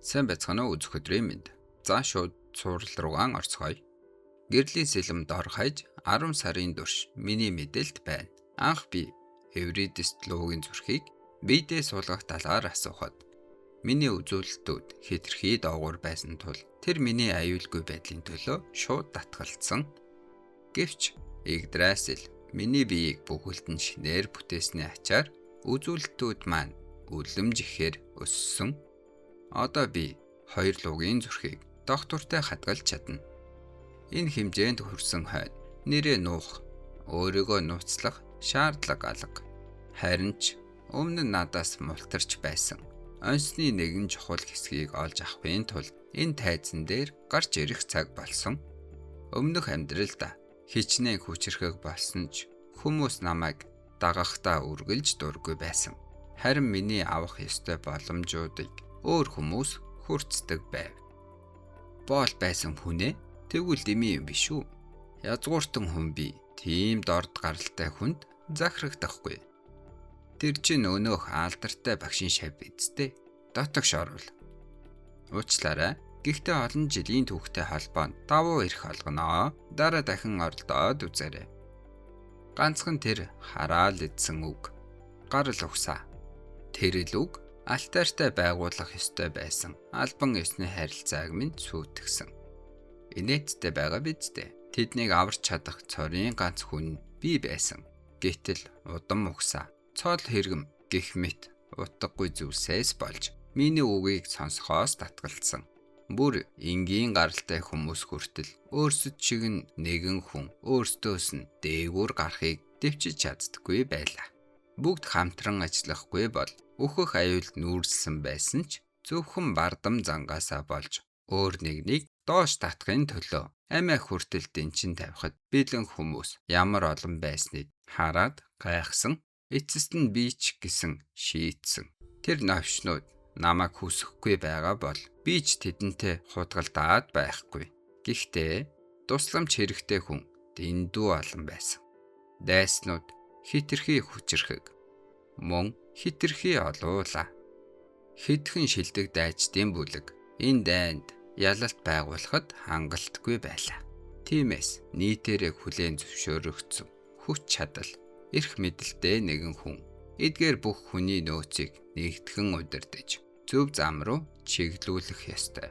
Сайн байцгаана уу, үзэх өдрийн мэнд. За, шууд цуврал руугаа орцгоё. Гэрлийн сэлэм дор хаяж 10 сарын турш миний мэдэлд байна. Анх би Эвридис луугийн зүрхийг биедээ суулгах талаар асуухад миний үзүүлэлтүүд хэтэрхий доогуур байсан тул тэр миний аюулгүй байдлын төлөө шууд татгалцсан. Гэвч Игдрасил миний биеийг бүхэлд нь шинээр бүтээсний ачаар үзүүлэлтүүд маань үлэмж ихээр өссөн. Одоо би хоёр лугийн зүрхийг доктортой хадгалж чадна. Энэ хэмжээнд хүрсэн хойно нэрээ нуух, өөрийгөө нууцлах шаардлага алга. Харин ч өмнө нь надаас мултарч байсан онцны нэгэн чухал хэсгийг олж авахын тулд энэ тайзан дээр гарч ирэх цаг болсон. Өмнөх амьдралдаа хичнээн хүчирхэг болсон ч хүмүүс намайг дагахдаа үргэлж дургүй байсан. Харин миний авах ёстой боломжуудыг өөр хүмүүс хүртдэг байв. Боол байсан хүнээ тэгвэл дэмий юм биш үү? Язгууртан хүн би тийм дорд гаралтай хүнд захирагдахгүй. Тэр чинь өнөөх алдартай багшийн шав биз дээ. Дотогш орвол. Уучлаарай. Гэхдээ олон жилийн түүхтэй холбоонд давуу эрх олгоно. Дараа дахин оролдоод үзээрэй. Ганцхан тэр хараал эдсэн үг. Гарал угсаа. Тэр л үг алтартай байгуулах ёстой байсан. Албан ёсны харилцааг минь сүйтгэсэн. Инээдтэй байгаа биз дээ. Тэднийг аварч чадах цорын ганц хүн би байсан. Гэтэл удам угсаа. Цол хэрэгэм гэх мэт утгагүй зүйлсээс болж миний үгийг сонсохоос татгалцсан. Бүр энгийн гаралтай хүмүүс хүртэл өөрсөд шиг нь нэгэн хүн өөрсдөөс нь дээгүүр гарахыг дэвчиж чаддаггүй байлаа. Бүгд хамтран ажиллахгүй бол өөхөх аюулд нүүрсэлсэн байсан ч зөвхөн бардам зангаасаа болж өөр нэгнийг доош татахын төлөө амиа хүртэл дэнчин тавихад бэлэн хүмүүс ямар олон байсныг хараад гайхсан. Эцэст нь би ч гэсэн шийтсэн. Тэр новшнууд намайг хүсэхгүй байгаа бол би ч тэдэнтэй хутгалдаад байхгүй. Гэхдээ тусламж хэрэгтэй хүн дэндүү олон байсан. Дайснууд хэтэрхий хүчирхэг, мөн хэтэрхий олуулаа. Хэдхэн шилдэг дайчдын бүлэг энэ дайнд ялалт байгуулахад хангалтгүй байлаа. Тиймээс нийтээрээ хүлээн зөвшөөрөгдсөн хүч чадал, эрх мэдэлтэй нэгэн хүн эдгээр бүх хүний нөөцийг нэгтгэн удирдах, зөв зам руу чиглүүлэх ёстой.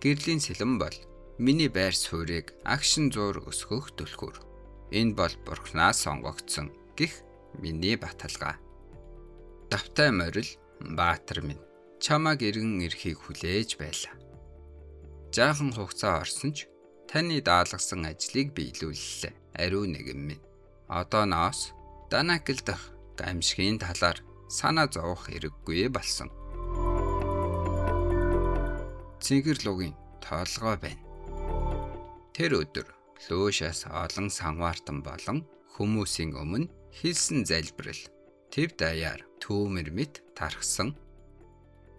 Гэрлийн сэлэм бол миний байр суурийг агшин зуур өсгөх түлхүүр. Энэ бол бурхнаас сонгогдсон гэх миний баталгаа. Давтай морил баатар минь чамааг эргэн ирэхийг хүлээж байлаа. Жаахан хугацаа орсон ч таны даалгасан ажлыг биелүүллээ. Ариун нэгэн минь. Одооноос Данакл дахь гамшигын талаар санаа зовох хэрэггүй болсон. Цэнгэр лугийн толгой байна. Тэр өдөр Луушаас олон санваартан болон хүмүүсийн өмнө хэлсэн залбирал төв даяар түүмэр мэт тархсан.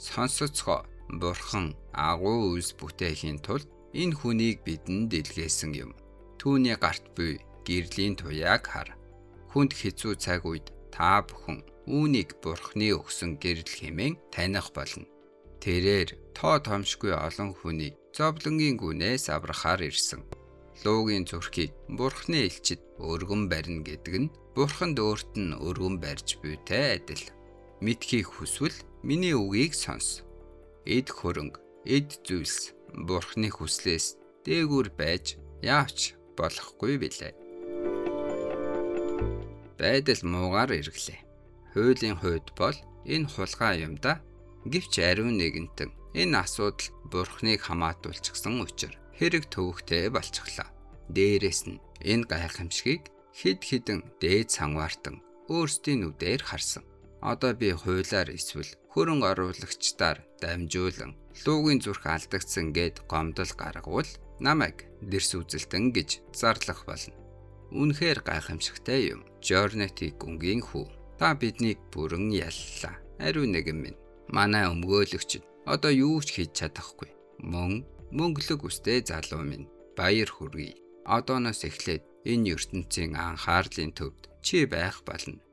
Сонсоцгоо, бурхан агуу үйлс бүтээхийн тулд энэ хүнийг бидэнд илгээсэн юм. Түүний гарт буй гэрлийн туяаг хар. Хүнд хэцүү цаг үед та бүхэн үүнийг бурхны өгсөн гэрэл хэмээн таних болно. Тэрээр тоо томшгүй олон хүний зовлонгийн гүнээс аврахаар ирсэн. Луугийн зүрхийг бурхны элчид өргөн барина гэдэг нь бурханд өөрт нь өргөн барьж буйтай адил. Мэдхийг хүсвэл миний үгийг сонс. Эд хөрөнгө, эд зүйлс бурхны хүслээс дээгүүр байж яавч болохгүй билээ. Байдал муугаар эргэлээ. Хуулийн хувьд бол энэ хулгай юм да. Гэвч ариун нэгэнтэн энэ асуудал бурхныг хамаатуулчихсан учир хэрэг төвөгтэй болчихлоо. Дээрээс нь энэ гайхамшигыг хэд хэдэн дээд санваартан өөрсдийн нүдээр харсан. Одоо би хуулиар эсвэл хөрөнгө оруулагчдаар дамжуулан луугийн зүрх алдагдсан гэд гомдол гаргавал намайг дэрс үзэлтэн гэж зарлах болно. Үнэхээр гайхамшигтай юм. Жорнетиг гүнгийн хүү. Та биднийг бүрэн яллаа. Ариун нэгэн минь. Манай өмгөөлөгчд одоо юу ч хийж чадахгүй. Мөн мөнгөлөг үстэй залуу минь. Баяр хүргэе. Одооноос эхлээд энэ ертөнцийн анхаарлын төвд чи байх болно.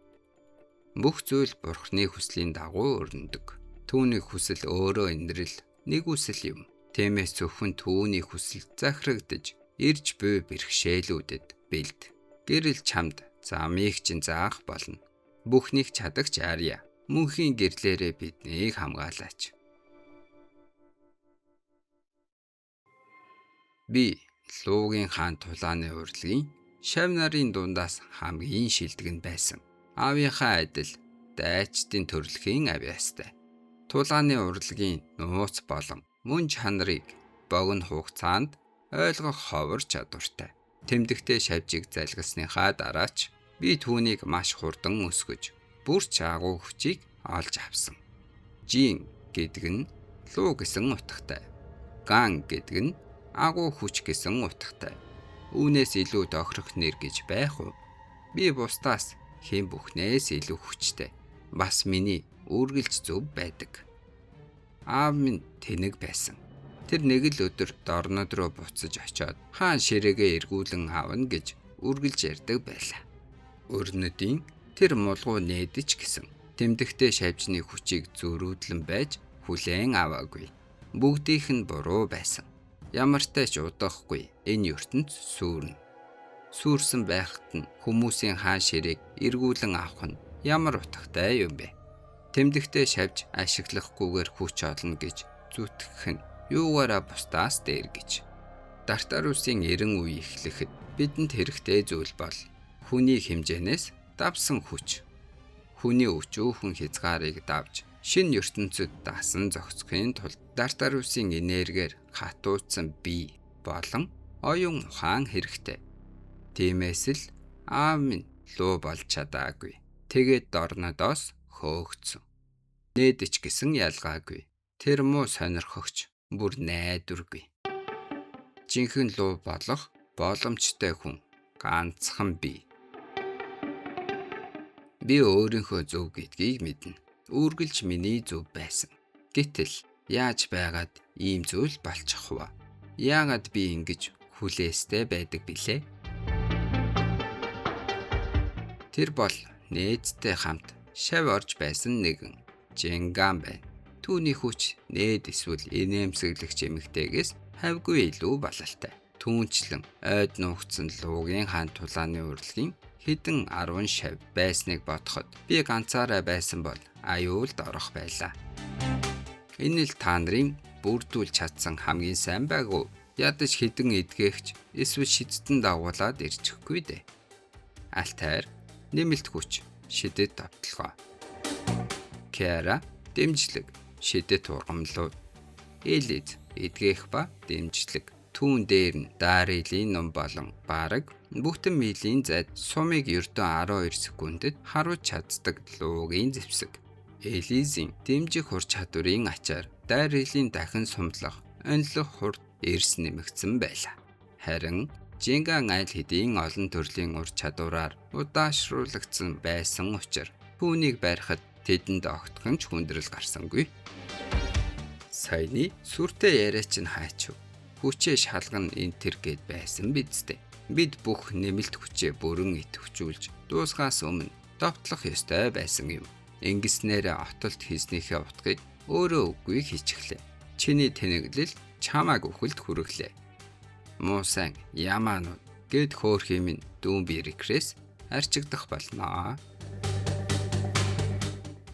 Бүх зүйл Бурхны хүслийн дагуу өрнөдөг. Түүний хүсэл өөрөө инрэл, нэгүсэл юм. Тиймээс зөвхөн түүний хүсэл захирагдаж ирж буй бэрхшээлүүдэд бэлд. Гэрэл чамд замыг чинь заах болно. Бүхнийг чадагч Арья, мөнхийн гэрлээрээ биднийг хамгаалаач. Би Луугийн хаан тулааны урлагийн шав нарын дундаас хамгийн шилдэг нь байсан. Аавынхаа адил дайчдын төрөлхийн авьяастай. Тулааны урлагийн нууц болон мөн чанарыг богино хугацаанд ойлгох ховор чадвартай. Тэмдэгтээ шавжийг залгасныхаа дараач би түүнийг маш хурдан өсгөж бүр ч агуу хүчийг олж авсан. Жин гэдэг нь луу гэсэн утгатай. Ган гэдэг нь агуу хүч гэсэн утгатай. Үүнээс илүү тохирох нэр гэж байх уу? Би бусдаас хэн бүхнээс илүү хүчтэй. Бас миний үргэлж зөв байдаг. Аав минь тэнэг байсан. Тэр нэг л өдөр дорнод руу буцаж очиод хаан ширээгээ эргүүлэн авна гэж үргэлж ярьдаг байлаа. Өрнөдийн тэр мулгуу нээдэж гисэн тэмдэгтээ шавжны хүчийг зөрүүдлэн байж хүлээн аваагүй. Бүгдийнх нь буруу байсан. Ямартай ч удахгүй энэ ертөнц сүрнэ. Сүрсэн байхад нь хүмүүсийн хаан ширээг эргүүлэн авах нь ямар утгатай юм бэ? Тэмдэгтээ шавж ашиглахгүйгээр хүч олно гэж зүтгэх нь юугаараа бусдаас дээр гэж. Дартарусын 90 үе эхлэхэд бидэнд хэрэгтэй зүйл бол хүний хэмжээнээс давсан хүч. Хүний өчүүхэн хязгаарыг давж шинэ ертөнцид дасан зохицохын тулд Дартарусын энергиэр хатууцсан бие болон оюун ухаан хэрэгтэй. Тиймээс л аав минь луу болж чадаагүй. Тэгээд дорнодоос хөөгдсөн. Нээдэж гэсэн ялгаагүй. Тэр муу сонирхогч бүр найдваргүй. Жинхэнэ луу болох боломжтой хүн ганцхан би. Би өөрийнхөө зөв гэдгийг мэднэ. Үргэлж миний зөв байсан. Гэтэл яаж байгаад ийм зүйл болчих вэ? Яагаад би ингэж хүлээстэй байдаг билээ? Тэр бол нээдтэй хамт шав орж байсан нэгэн Жинган байна. Түүний хүч нээд эсвэл инээмсэглэгч эмэгтэйгээс хавьгүй илүү балалтай. Түүнчлэн ойд нуугдсан луугийн хаан тулааны урлагийн хэдэн 10 шав байсныг бодоход би ганцаараа байсан бол аюулд орох байлаа. Энэ л та нарын бүрдүүлж чадсан хамгийн сайн байгуу. Ядаж хэдэн эдгээгч эсвэл шидтэн дагуулад ирчихгүй дээ. Алтайр нэмэлт хүч шидэт давталгаа. Кера дэмжлэг шидэт ургамлууд. Элиз эдгээх ба дэмжлэг. Түүн дээр нь Дарилийн ном болон бараг бүтэн милийн зайд сумыг ердөө 12 секундэд харуулж чаддаг луугийн зэвсэг. Элизийн дэмжих ур чадварын ачаар Дарилийн дахин сумдлах, онилох хурд эрс нэмэгдсэн байлаа. Харин Жинган айл хэдийн олон төрлийн ур чадвараар удаашруулагдсан байсан учраас түүнийг барихад тэдэнд огтхон ч хүндрэл гарсангүй. Саяны сүртэй яриа чинь хайчв. Хүчээ шалгана энэ тэр гэд байсан биз дээ. Бид бүх нэмэлт хүчээ бүрэн идэвхжүүлж дуусгаас өмнө довтлох ёстой байсан юм. Ингэснээр отолт хийснийхээ утгыг өөрөө үгүй хийчихлээ. Чиний тэнэглэл чамааг үхэлд хүргэлээ. Муу сайн ямаанууд гэд хөөх юм дүүн бирикрээс арчигдах болноо.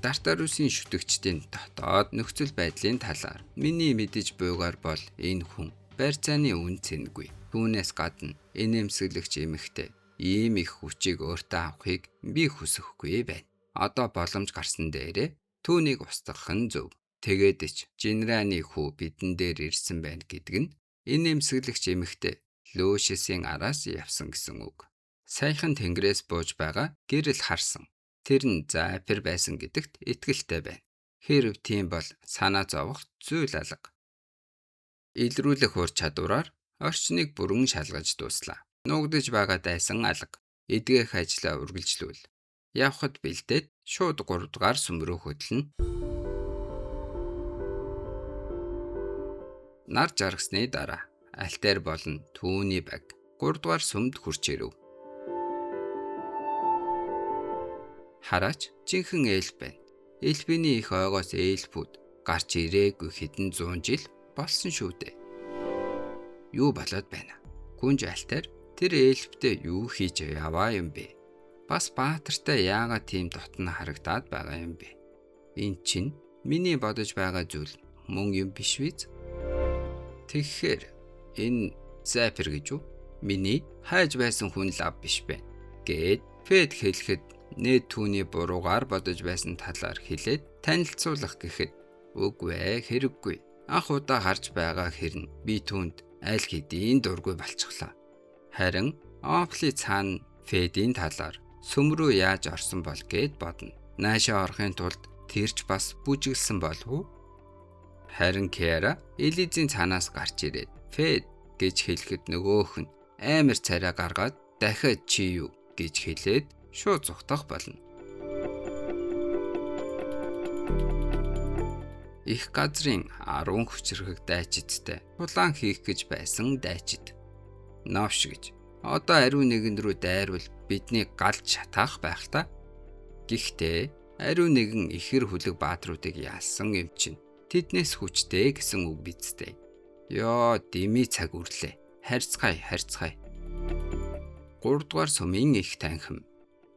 Дартарусын шүтгчдийн дотоод нөхцөл байдлын талаар миний мэдэж буйгаар бол энэ хүн барьцааны үн цэнгүй. Түүнээс гадна инээмсэглэгч эмэгтэй ийм их хүчийг өөртөө авахыг би хүсэхгүй байна. Одоо боломж гарсан дээрээ түүнийг устгах нь зөв. Тэгээд ч Жинраны хүү бидэн дээр ирсэн байна гэдэг нь инээмсэглэгч эмэгтэй Лөөшесийн араас явсан гэсэн үг. Саяхан тэнгэрээс бууж байгаа гэрэл харсан. Тэр нь Запер байсан гэдэгт итгэлтэй байна. Хэрв тийм бол санаа зовох зүйл алга. Илрүүлэх ур чадвараар орчныг бүрэн шалгаж дууслаа. Нуугдаж байгаа дайсан алга. Эдгэх ажлаа үргэлжлүүл. Явхад бэлдээд шууд 3 дугаар сүм рүү хөдлөнө. Нар жаргасны дараа Альтер болон түүний баг 3 дугаар сүмд хүрч ирэв. Хараач жинхэнэ эльф байна. Эльфиний их ойгоос эльфүүд гарч ирээгүй хэдэн зуун жил болсон шүү дээ. Юу болоод байна? Гүнж альтаар тэр элфтэй юу хийж яваа юм бэ? Бас Баатартай яагаад тийм дотн харагдаад байгаа юм бэ? Эн чинь миний бодож байгаа зүйл мөн юм биш биз? Тэгэхээр энэ Запер гэж үү? Миний хайж байсан хүн лав биш бэ? Гээд Фед хэлэхэд нээд түүний буруугаар бодож байсан талаар хэлээд танилцуулах гэхэд үгүй хэрэггүй. Анх удаа харж байгаа хэрн би түүнд аль хэдийн дургүй болчихлоо. Харин Опли цаана Федийн талаар сүм рүү яаж орсон бол гэд бодно. Наашаа орохын тулд тэрч бас бүжиглсэн болов уу? Харин Кера Элизийн цаанаас гарч ирээд Фед гэж хэлэхэд нөгөөх нь амар царай гаргаад дахиад чи юу гэж хэлээд шууд зугтах болно. Их газрын 10 хүчирхэг дайчидтай тулаан хийх гэж байсан дайчид. Новш гэж. Одоо ариун нэгэн рүү дайрвал бидний галж шатаах байх л та. Гэхдээ ариун нэгэн ихэр хүлэг баатруудыг яалсан юм чинь тэднээс хүчтэй гэсэн үг бидтэй. Йоо, дими цаг үрлээ. Харьцгай, харьцгай. 3 дугаар сумын их танхим.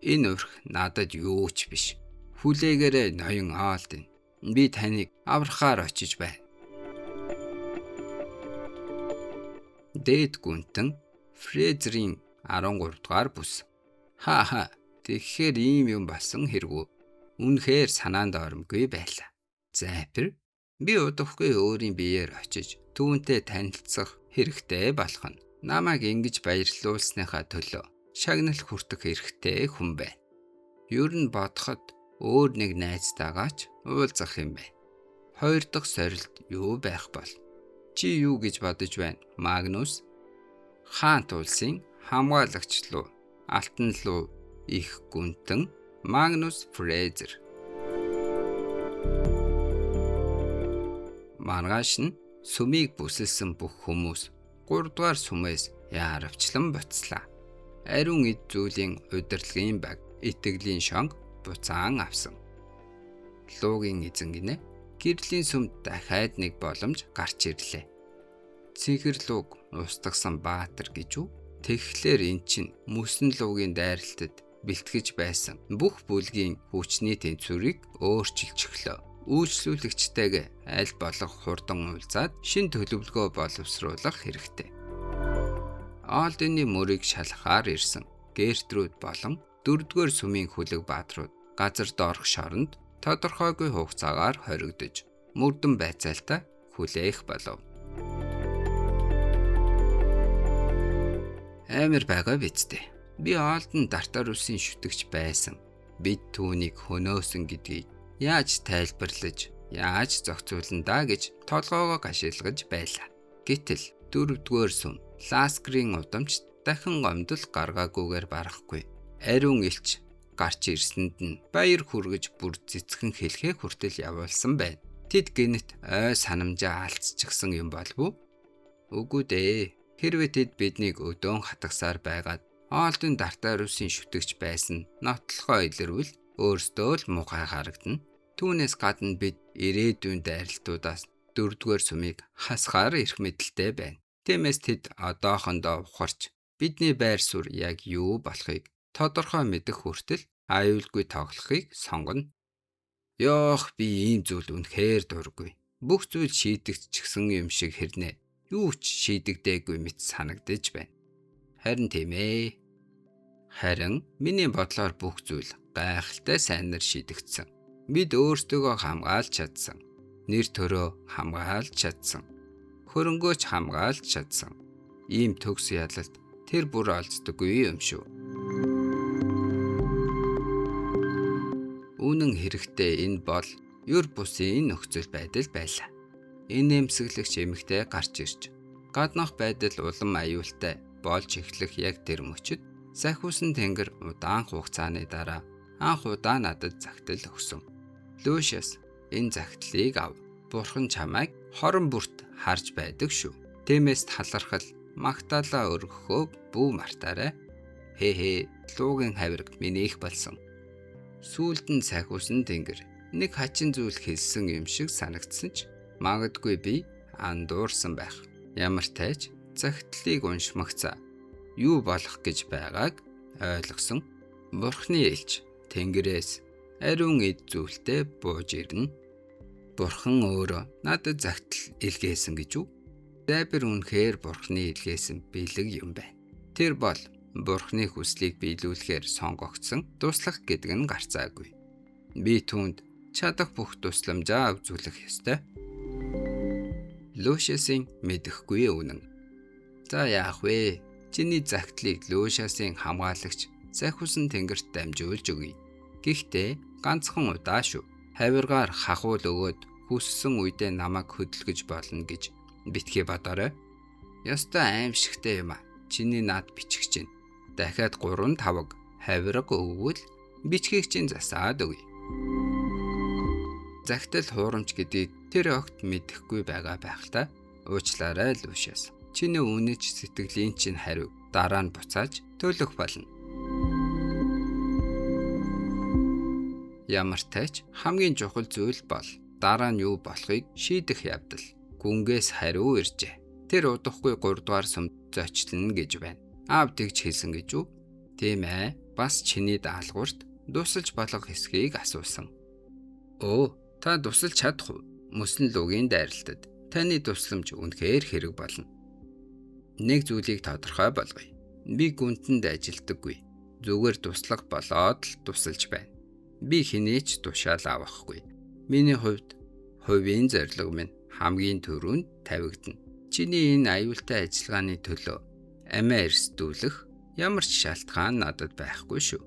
Энэ урх надад юу ч биш. Хүлээгээрээ ноён Олден. Би таныг аврахаар очиж байна. Дээд гүнтэн Фрезерийн 13 дугаар бүс. Ха ха. Тэгэхээр ийм юм болсон хэрэгүү. Үнэхээр санаанд оромгүй байлаа. Запер би удахгүй өөрийн биеэр очиж түүнтэй танилцах хэрэгтэй болох нь. Намайг ингэж баярлуулсныхаа төлөө шагнал хүртэх эрхтэй хүн байна. Ер нь бодоход өөр нэг найзтайгаа ч уулзах юм байна. Хоёр дахь сорилт юу байх бол? Чи юу гэж бодож байна, Магнус? Хаант улсын хамгаалагч луу, алтан луу их гүнтэн Магнус Фрезер. Маргааш нь сүмийг бүсэлсэн бүх хүмүүс 3 дугаар сүмээс яаравчлан буцлаа. Ариун эд зүйлийн удирдлагын баг итгэлийн шонг буцаан авсан. Луугийн эзэн гинэ гэрлийн сүмд дахиад нэг боломж гарч ирлээ. Цэнхэр лууг устгасан баатар гэж үү? Тэгэхээр эн чинь мөсөн луугийн дайралтад бэлтгэж байсан бүх бүлгийн хүчний тэнцвэрийг өөрчилчихлөө. Үйлчлүүлэгчтэйгээ аль болох хурдан уулзаад шин төлөвлөгөө боловсруулах хэрэгтэй. Олдны мөрийг шалгахаар ирсэн Гертруд болон 4-р сүмийн хүлэг баатрууд газар доорх шоронд тодорхойгүй хугацаагаар хоригдож мөрдөн байцаалтаа хүлээх болов. Амар байгаа биз дээ. Би Олдон Дартар улсын шүтгч байсан. Бид түүнийг хөнөөсөн гэдгийг яаж тайлбарлаж, яаж зохицуулна даа гэж толгоогоо гашилгаж байлаа. Гэтэл 4-р сүм Ласкрийн удамч дахин гомдол гаргаагүйгээр барахгүй. Ариун элч гарч ирсэнд нь баяр хүргэж бүр цэцгэн хэлхээ хүртэл явуулсан байна. Тэд гинэт ой санамжаа алдчихсан юм болов уу? Үгүй дээ. Хэрвээ тэд биднийг өдөөн хатгасаар байгаад Олдын Дартар улсын шүтгч байсан нотлохоо илэрвэл өөрсдөө л муухай харагдана. Түүнээс гадна бид ирээдүйн дайралтуудаас 4-р сүмийг хасахаар эрх мэдэлтэй байна. Тиймээс тэд одоохондоо ухарч бидний байр суурь яг юу болохыг тодорхой мэдэх хүртэл аюулгүй тоглохыг сонгоно. Ёох, би ийм зүйл үнэхээр дургүй. Бүх зүйл шийдэгдчихсэн юм шиг хэрнээ. Юу ч шийдэгдээгүй мэт санагдаж байна. Харин тийм ээ. Харин миний бодлоор бүх зүйл гайхалтай сайнаар шийдэгдсэн. Бид өөрсдөө хамгаалж чадсан. Нэр төрөө хамгаалж чадсан. Хөрөнгөөч хамгаалж чадсан. Ийм төгс ялалт тэр бүр олддоггүй юм шүү. Үнэн хэрэгтээ энэ бол юр бусын нөхцөл байдал байлаа. Энэ нэмсэглэгч эмэгтэй гарч ирж гаднах байдал улам аюултай болж эхлэх яг тэр мөчид сахиусан тэнгэр удаан хугацааны дараа анх удаа надад загтал өгсөн. Лүүшэс энэ загтлыг ав. Бурхан чамайг хорон бүрт харж байдаг шүү. Тиймээс талархал магтаалаа өргөхөө бүү мартаарай. Хээ хээ, луугийн хавирг минийх болсон. Сүүлд нь сахиусан тэнгэр Нэг хачин зүйл хэлсэн юм шиг санагдсан ч магадгүй би андуурсан байх. Ямар тайч захидлыг уншмагцаа юу болох гэж байгааг ойлгосон. Бурхны элч Тэнгэрээс ариун эд зүйлтэй бууж ирнэ. Бурхан өөрөө надад захидал илгээсэн гэж үү? Зайбар үнэхээр Бурхны илгээсэн бэлэг юм байна. Тэр бол Бурхны хүслийг биелүүлэхээр сонгогдсон туслах гэдэг нь гарцаагүй. Би түүнд чадах бүх тусламжаа үзүүлэх ёстой. Лушасын мэдэхгүй үнэн. За яах вэ? Чиний захидлыг Лушасын хамгаалагч Захиусан тэнгэрт дамжуулж өгье. Гэхдээ ганцхан удаа шүү. Хавиргаар хахуул өгөөд хүссэн үедээ намайг хөдөлгөж болно гэж битгий бодоорой. Ёстой аимшигтэй юм а. Чиний наад бичих чинь. Дахиад 3 таваг хавирга өгвөл бичгийг чинь засаад өгье. Захидал хуурамч гэдгийг тэр огт мэдэхгүй байгаа байх л та. Уучлаарай Лушас. Чиний үнэж сэтгэлийн чинь хариу дараа нь буцааж төлөх болно. Ямар тайч хамгийн чухал зүйл бол дараа нь юу болохыг шийдэх явдал. Гүнгээс хариу иржээ. Тэр удахгүй 3 дугаар сүмд зочлоно гэж байна. Аав тэгж хэлсэн гэж үү? Тийм ээ. Бас чиний даалгаварт тусалж болох хэсгийг асуусан. Өө, та тусалж чадах уу? Мөсөн лугийн дайралтад таны тусламж үнэхээр хэрэг болно. Нэг зүйлийг тодорхой болгоё. Би гүнтэнд ажилдаггүй. Зүгээр туслах болоод л тусалж байна. Би хэний ч тушаал авахгүй. Миний хувьд хувийн зорилго минь хамгийн түрүүнд тавигдана. Чиний энэ аюултай ажиллагааны төлөө амиа эрсдүүлэх ямар ч шалтгаан надад байхгүй шүү.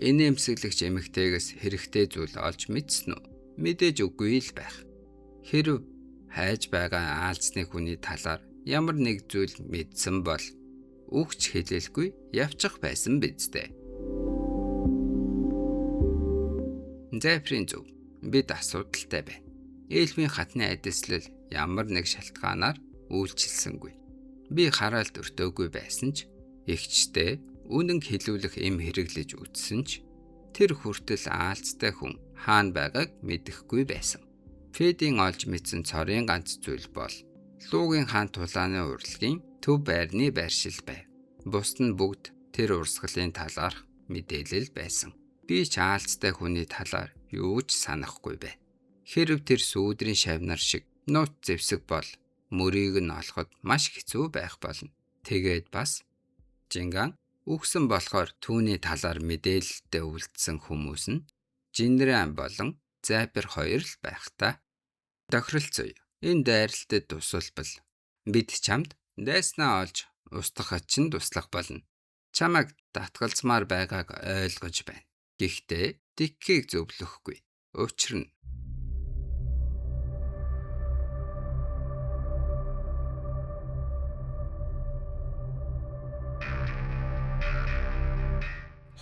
Инээмсэглэгч эмэгтэйгээс хэрэгтэй зүйл олж мэдсэн үү? Мэдээж үгүй л байх. Хэрв хайж байгаа аалзны хүний талаар ямар нэг зүйл мэдсэн бол үгч хэлэлгүй явчих байсан биз дээ. Зайфрын зөв. Бид асуудалтай байна. Элвийн хатны адислал ямар нэг шалтгаанаар үйлчилсэнгүй. Би хараалд өртөөгүй байсан ч эгчтэй үнэн хэлүүлэх эм хэрэглэж үтсэн ч тэр хүртэл аалцтай хүн хаана байгааг мэдэхгүй байсан. Федийн олж мэдсэн цорын ганц зүйл бол Луугийн хаан тулааны урлагийн төв байрны байршил байв. Бусд нь бүгд тэр урсгалын талаарх мэдээлэл байсан. Би ч аалцтай хүний талаар юу ч санахгүй байв. Хэрв тэр сүүдрийн шавнар шиг нууц зэвсэг бол мөрийг нь олоход маш хэцүү байх болно. Тэгээд бас Жинган үхсэн болохоор түүний талаар мэдээлэлтэй үлдсэн хүмүүс нь Жинран болон Зайбер хоёр л байх та. Тохиролцооё. Энэ дайралтад тусалбал бид чамд дайснаа олж устгахад чинь туслах болно. Чамайг татгалзмаар байгааг ойлгож байна. Гэхдээ дикхийг зөвлөхгүй. Учир нь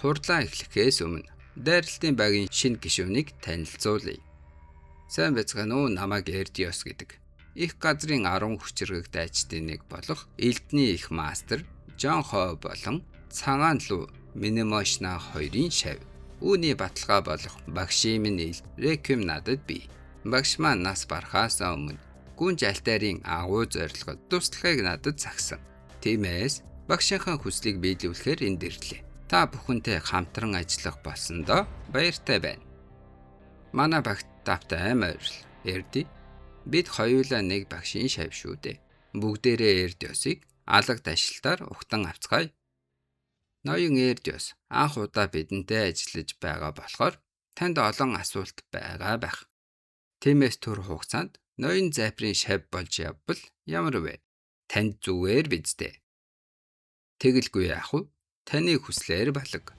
Хурдлаа эхлэхээс өмнө дайралтын багийн шинэ гишүүнийг танилцуулъя. Сайн байцгаана уу, намайг Эрдиос гэдэг. Их газрын 10 хүчирхэг дайчдын нэг болох Элдний их мастер Жон Хо болон Цагаан луу Минемошна хоёрын шав. Үүний баталгаа болох багшийн минь Элд Реквием надад бий. Багш маань нас барахаас өмнө гүнж альтарын агуу зорилгод туслахыг надад загсан. Тиймээс багшийнхаа хүслийг биелүүлэхээр энд ирлээ. Та бүхэнтэй хамтран ажиллах болсондоо баяртай байна. Манай багт тавтай морил Эрди. Бид хоёулаа нэг багшийн шав шүү дээ. Бүгдээрээ Эрдиосыг алга ташлалтаар ухтан авцгаая. Ноён Эрдиос анх удаа бидэнтэй ажиллаж байгаа болохоор танд олон асуулт байгаа байх. Тиймээс түр хугацаанд ноён Зайпрын шав болж явбал ямар вэ? Танд зүгээр биз дээ. Тэгэлгүй яах вэ? Таны хүслээр балаг.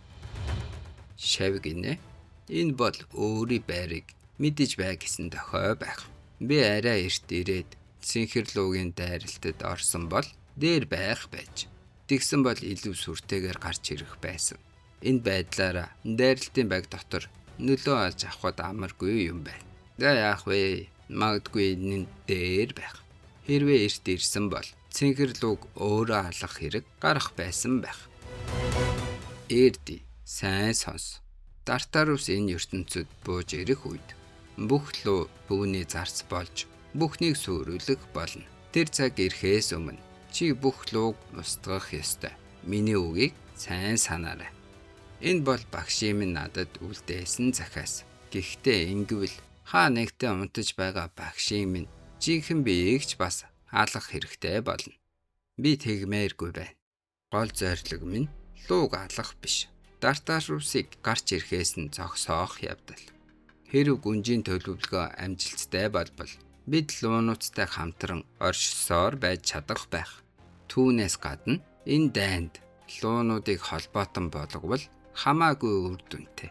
Шав гинэ. Энэ бол өөрийн байрыг мэдэж бай гэсэн дохой байх. Би арай эрт ирээд Синхрлуугийн дайралтад орсон бол дээр байх байж. Тэгсэн бол илүү сүртэйгээр гарч ирэх байсан. Энэ байдлаараа дайралтын баг дотор нөлөө олж авахд амаргүй юм байна. За яах вэ? Магадгүй энэ нь дээр байх. Хэрвээ эрт ирсэн бол Цэнхэрлүүг өөрөө алах хэрэг гарах байсан байх. Эрди, сайн сонс. Тартарус энэ ертөнцид бууж ирэх үед бүх луу түүний зарц болж бүхнийг сүрүүлэх болно. Тэр цаг ирэхээс өмнө чи бүх лууг устгах ёстой. Миний үгийг сайн санаарай. Энэ бол багшийн минь надад үлдээсэн захиас. Гэхдээ ингэвэл хаа нэгтээ унтаж байгаа багшийн минь жинхэнэ биеийг ч бас алах хэрэгтэй болно. Би тэгмээргүй байна. Гол зорилго минь лууг алах биш. Тартарусыг гарч ирэхээс нь зогсоох явдал. Хэрэв гүнжийн төлөвлөгөө амжилттай болбол бид луунуудтай хамтран оршсоор байж чадах байх. Түүнээс гадна энэ дайнд луунуудыг холбоотон болговол хамаагүй үр дүнтэй.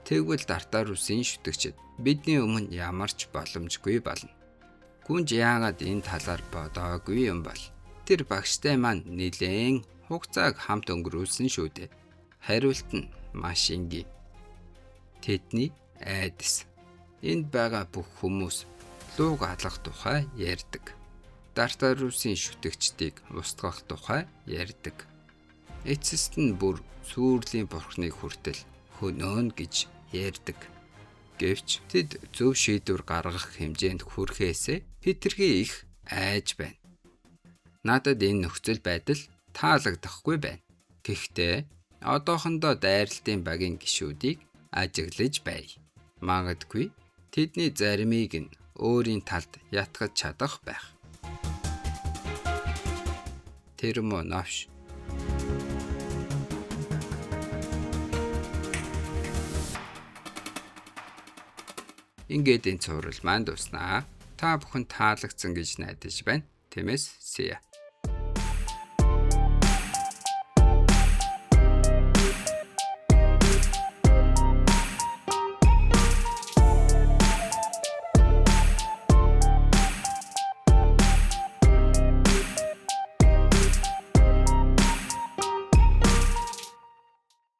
Тэгвэл Тартарусын шүтгчид бидний өмнө ямар ч боломжгүй болно. Гүнж яагаад энэ талаар бодоогүй юм бол? Тэр багштай маань нэлээн хугацааг хамт өнгөрүүлсэн шүү дээ. Хариулт нь маш энгийн. Тэдний айдас. Энд байгаа бүх хүмүүс лууг алах тухай ярьдаг. Тартарусын шүтгчдийг устгах тухай ярьдаг. Эцэст нь бүр сүрлийн бурхныг хүртэл хөнөөн гэж ярьдаг. Гэвч тэд зөв шийдвэр гаргах хэмжээнд хүрэхээсээ хэтэрхий их айж байна. Надад энэ нөхцөл байдал таалагдахгүй байна. Гэхдээ одоохондоо дайралтын багийн гишүүдийг ажиглаж бай. Магадгүй тэдний заримыг нь өөрийн талд ятгах чадах байх. Термоновш. Ингээд энэ цуврал маань дууснаа. Та бүхэн таалагдсан гэж найдаж байна. Тиймээс see ya.